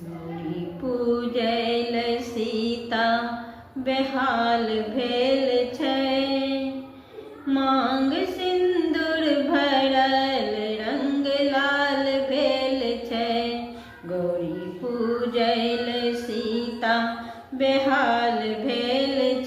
गौरी पूजैल सीता बेहाल भेल छै। मांग सिन्दूर भरल रंग लाल भेल छै। गौरी पूजैल सीता बेहाल भेल